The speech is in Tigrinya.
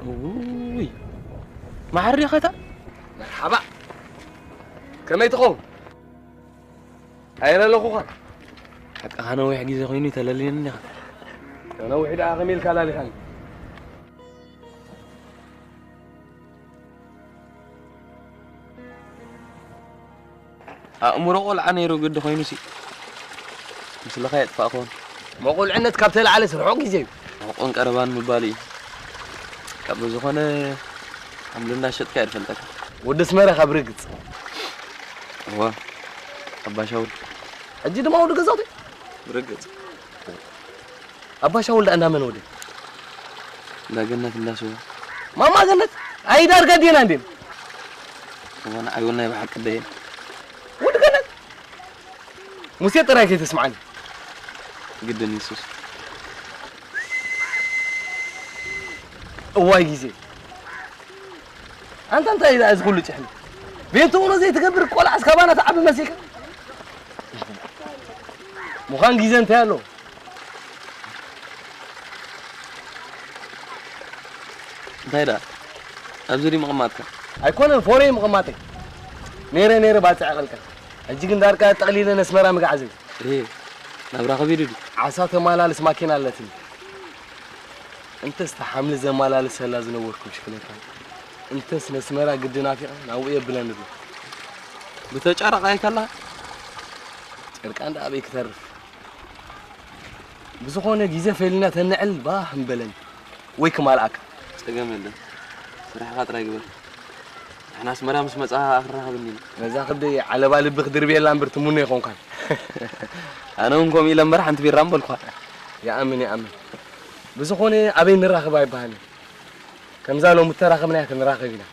ውይ፣ ማዕሪኸታ። መርሓባ። ከመይ ትኸውን? ኣይረለኹኻን። ሓቅኻ ነዊሕ ግዜ ኮይኑ ተለልየኒ ኢኻ። ነዊሕ ደኣ ከመይ ኢልካ ላሊኻኒ? ኣእምሮ ቆልዓ ነይሩ ግዲ ኮይኑሲ፣ ምስልኻ የጥፋእኹን። መቑልዕነት ካብ ተለዓለስ ርሑቕ ግዜ እዩ። ርሑቕን ቀረባን ምባል እዩ። ካብ ዝኾነ ሓምሊ እንዳሸጥካ እየ ዝፈልጠካ። ወዲ ኣስመራ ካብ ርግጽ። እወ፣ ኣባ ሻውል። ሕጂ ድማ ወዲ ገዛውቲ። ብርግጽ። ኣባ ሻውል ደኣ እንዳመን ወደ? እንዳገነት እንዳስዋ። ማማ ገነት? ኣይ ዳርጋ ዴና እንዴ? እወ፣ ንዓይ እውን ናይ ብሓቂ ደየ። ወዲ ገነት? ሙሴ ጥራይ ከይተስምዓኒ። ግድን የሱስ። እዋይ ግዜ። ኣንታ እንታይ ኢላ እዚ ኩሉ ጭሕሚ? ቤንቶ ሆኖ ዘይትገብር ቆልዓ እስካባና ትዓቢ መሲልካ? ምዃን ግዜ እንታይ ኣለዎ? እንታይ ደኣ? ኣብዚ ድዩ ምቕማጥካ? ኣይኮነን፣ ፎረይ ምቕማጠይ። ነይረ ነይረ ባጽዕ ቀልቀል። ሕጂ ግን ዳርጋ ጠቕሊለ ነስመራ ምግዓዘይ። እሄ፣ ናብራ ከቢዱ ድዩ? ዓሳ ተማላልስ ማኪና ኣለትኒ። እንተስ ተሓምሊ ዘመላልሰላ ዝነበርኩ ብሽክለታ፣ እንተስ ነስመራ ግዲ ናፊቐ ናብኡ የብለን ኣሎ። ብተጫረቕ ኣይከላ? ጨርቃ እንዳ ኣበይ ክተርፍ? ብዝኾነ ግዜ ፈሊና ተንዕል ባህ ምበለኒ ወይ ክማልኣካ። ጸገም የለን። ስራሕኻ ጥራይ ግበር። ንሕና ኣስመራ ምስ መጻኻ ክራኸብኒ ኢና። ነዛ ክብደይ ዓለባ ልቢ ክድርብየላ እምበር ትምኖ ይኾንካን። ኣነ እውን ከምኡ ኢለ እምበር ሓንቲ ቢራ ምበልኳ። ይኣምን፣ ይኣምን። ብዝኾነ ኣበይ ንራኸብ ኣይበሃልን። ከምዛ ሎሚ እተራኸብናያ ክንራኸብ ኢና።